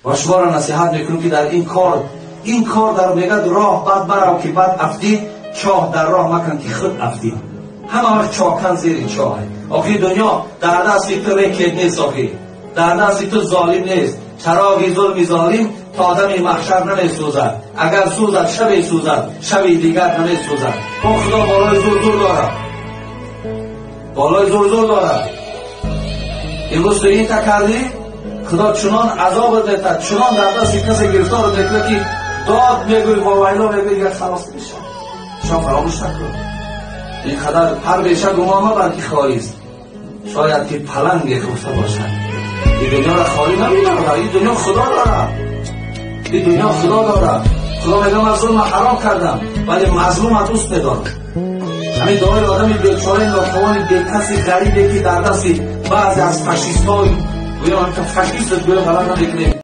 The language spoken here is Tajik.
Ва шуморо насиҳат мекунам, ки дар ин кор, ин кор дар мегӯяд, роҳ бад барав, ки бад афтӣ, чоҳ дар роҳ макун, ки худ афтӣ. Ҳама вақт чоҳкан зери чоҳ. Охи, дунё дар дасти ту рекет нест, охи, дар дасти ту золим нест. Чароғи зулми золим то дами маҳшар намесӯзад. Агар сӯзад, шабе сӯзад, шаби дигар намесӯзад. Бо Худо болои зур зур дорад, болои зур зур дорад. Имрӯз ту ин та кардӣ, Худо чунон азобат метад, чунон дар дасти касе гирифторат мекунад, ки дод мегӯй, вовайло мегӯй, дигар халос мешавад. Шо фаромӯш накун, ин қадар ҳар беша гумон мабар, ки холист, шояд ки паланге хуфта бошад. Ин дунёро холӣ намебарад, ин дунё Худо дорад, ин дунё Худо дорад. Худо мегӯяд: ман зулма ҳаром кардам, вале мазлума дӯст медорам. Ҳамин дуои одами бечораи нотавони бекаси ғарибе, ки дар дасти баъзе аз фашистҳо, гӯё фашист, гӯё ғалат намекунем.